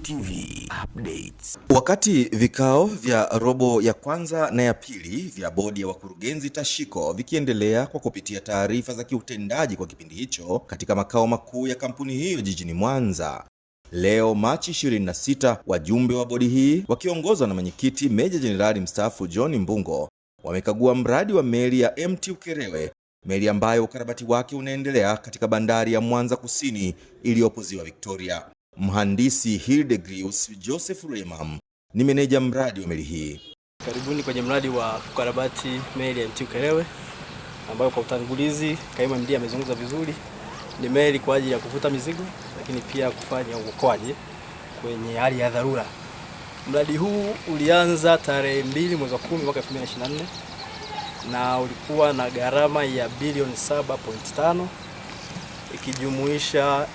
TV Updates. Wakati vikao vya robo ya kwanza na ya pili vya bodi ya wakurugenzi Tashiko vikiendelea kwa kupitia taarifa za kiutendaji kwa kipindi hicho katika makao makuu ya kampuni hiyo jijini Mwanza. Leo Machi 26, wajumbe wa bodi hii wakiongozwa na mwenyekiti Meja Jenerali mstaafu John Mbungo wamekagua mradi wa meli ya MT Ukerewe, meli ambayo ukarabati wake unaendelea katika bandari ya Mwanza Kusini iliyopo Ziwa Victoria. Mhandisi Hildegrius Joseph Remam ni meneja mradi wa meli hii. Karibuni kwenye mradi wa kukarabati meli ya MT Ukerewe ambayo kwa utangulizi kaimu MD amezungumza vizuri. Ni meli kwa ajili ya kuvuta mizigo, lakini pia kufanya uokoaji kwenye hali ya dharura. Mradi huu ulianza tarehe 2 mwezi wa 10 mwaka 2024 na ulikuwa na gharama ya bilioni 7.5 ikijumuisha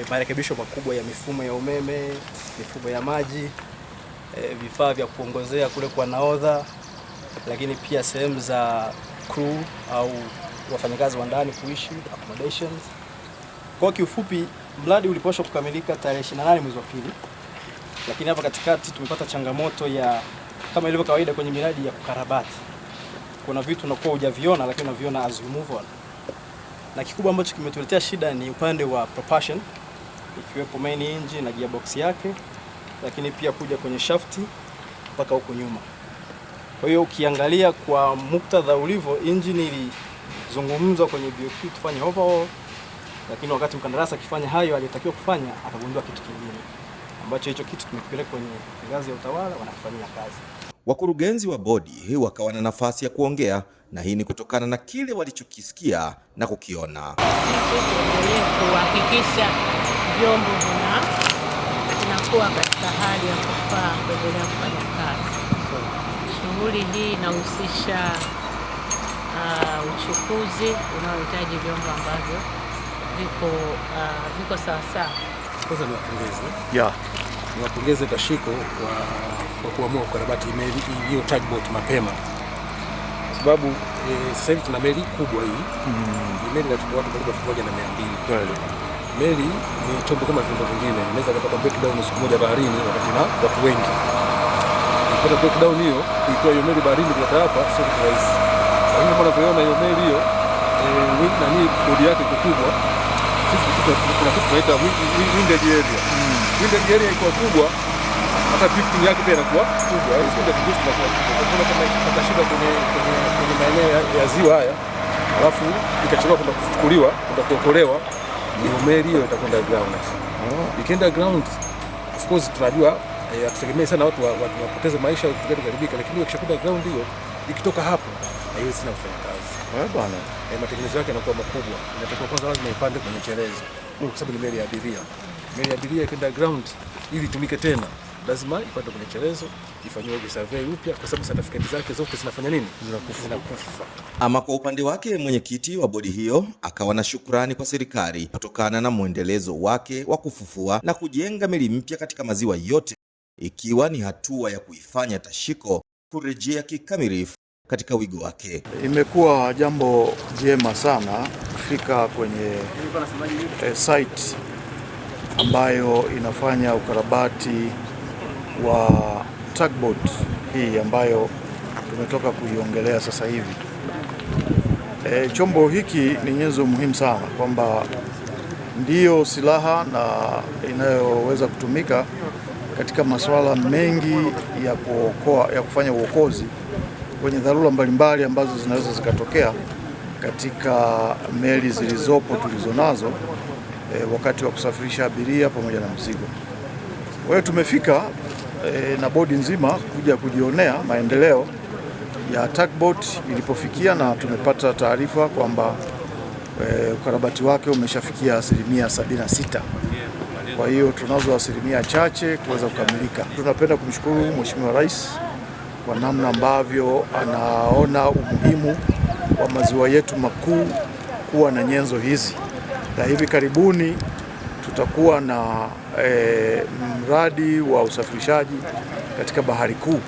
marekebisho makubwa ya mifumo ya umeme, mifumo ya maji, vifaa vya kuongozea kule kwa nahodha, lakini pia sehemu za crew au wafanyakazi wa ndani kuishi, accommodations. Kwa kiufupi, mradi ulipaswa kukamilika tarehe 28 mwezi wa pili, lakini hapa katikati tumepata changamoto ya kama ilivyo kawaida kwenye miradi ya kukarabati, kuna vitu unakuwa hujaviona, lakini unaviona as you move on, na kikubwa ambacho kimetuletea shida ni upande wa propulsion, ikiwepo main engine na gearbox yake, lakini pia kuja kwenye shafti mpaka huko nyuma. Kwa hiyo ukiangalia kwa muktadha ulivyo, engine ilizungumzwa kwenye BOQ tufanye overhaul, lakini wakati mkandarasi akifanya hayo aliyotakiwa kufanya akagundua kitu kingine ambacho hicho kitu tumekipeleka kwenye ngazi ya utawala, wanakifanyia kazi. Wakurugenzi wa bodi wakawa na nafasi ya kuongea, na hii ni kutokana na kile walichokisikia na kukiona. Sisi tuendelee kuhakikisha vyombo vinakuwa katika hali ya kufaa kuendelea kufanya kazi. Shughuli hii inahusisha uchukuzi unaohitaji vyombo ambavyo viko sawasawa. Kwanza niwapongeze niwapongeze Tashiko kwa kuamua kukarabati meli hiyo tugboat mapema, kwa sababu sasa hivi tuna meli kubwa hii. Hii meli inachukua watu karibu 1200. Meli ni chombo kama vyombo vingine, inaweza kupata breakdown siku moja baharini wakati na watu wengi. Ikipata breakdown hiyo, kuitoa hiyo meli baharini kuleta hapa sio kitu rahisi, lakini kama unavyoona hiyo meli hiyo nani bodi yake iko kubwa. Sisi kuna kitu tunaita windage area. Windage area iko kubwa, hata drifting yake pia inakuwa kubwa. Yaani sio drift inakuwa kubwa. Kwa mfano kama ikipata shida kwenye maeneo ya ziwa haya, alafu ikachelewa kwenda kuchukuliwa, kwenda kuokolewa, hiyo meli hiyo itakwenda ground. Ikienda ground, of course tunajua hatutegemei sana watu wapoteze maisha au kitu gani kuharibika, lakini ikishakwenda ground hiyo, ikitoka hapo haiwezi tena kufanya kazi. Bwana. Matengenezo yake yanakuwa makubwa. Inatakiwa kwanza lazima ipande kwenye chelezo, kwa sababu ni meli ya abiria. Meli ya abiria ikienda ground ili itumike tena, lazima ipande kwenye chelezo, ifanyiwe survey upya, kwa sababu certificate zake zote zinafanya nini? Zinakufa. Zinakufa. Ama kwa upande wake mwenyekiti wa bodi hiyo akawa na shukrani kwa serikali kutokana na mwendelezo wake wa kufufua na kujenga meli mpya katika maziwa yote, ikiwa ni hatua ya kuifanya Tashiko kurejea kikamilifu katika wigo wake. Imekuwa jambo jema sana kufika kwenye site ambayo inafanya ukarabati wa tugboat hii ambayo tumetoka kuiongelea sasa hivi. Chombo hiki ni nyenzo muhimu sana kwamba ndiyo silaha na inayoweza kutumika katika masuala mengi ya kuokoa, ya kufanya uokozi kwenye dharura mbalimbali ambazo zinaweza zikatokea katika meli zilizopo tulizonazo wakati wa kusafirisha abiria pamoja na mzigo. Kwa hiyo tumefika na bodi nzima kuja kujionea maendeleo ya tugboat ilipofikia, na tumepata taarifa kwamba ukarabati wake umeshafikia 76%. Kwa hiyo tunazo asilimia chache kuweza kukamilika. Tunapenda kumshukuru Mheshimiwa Rais kwa namna ambavyo anaona umuhimu wa maziwa yetu makuu kuwa na nyenzo hizi, na hivi karibuni tutakuwa na mradi wa usafirishaji katika bahari kuu.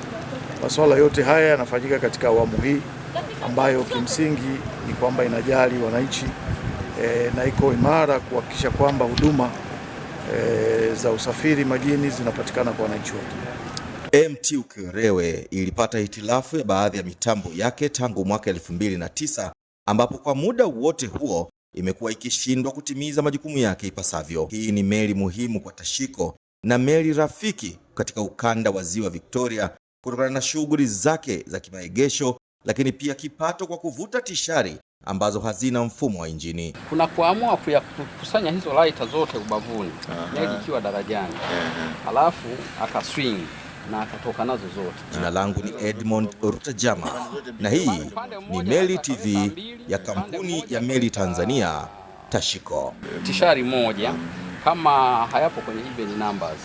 Masuala yote haya yanafanyika katika awamu hii ambayo kimsingi ni kwamba inajali wananchi na iko imara kuhakikisha kwamba huduma za usafiri majini zinapatikana kwa wananchi wote. MT Ukerewe ilipata hitilafu ya baadhi ya mitambo yake tangu mwaka 2009 ambapo kwa muda wote huo imekuwa ikishindwa kutimiza majukumu yake ipasavyo. Hii ni meli muhimu kwa Tashiko na meli rafiki katika ukanda wa Ziwa Victoria kutokana na shughuli zake za kimaegesho, lakini pia kipato kwa kuvuta tishari ambazo hazina mfumo wa injini. Kuna kuamua kukusanya hizo laita zote ubavuni, meli ikiwa darajani, halafu akaswing na akatoka nazo zote. Jina langu ni Edmond Rutajama na hii ni Meli TV ya kampuni ya meli Tanzania Tashiko. Tishari moja kama hayapo kwenye even numbers.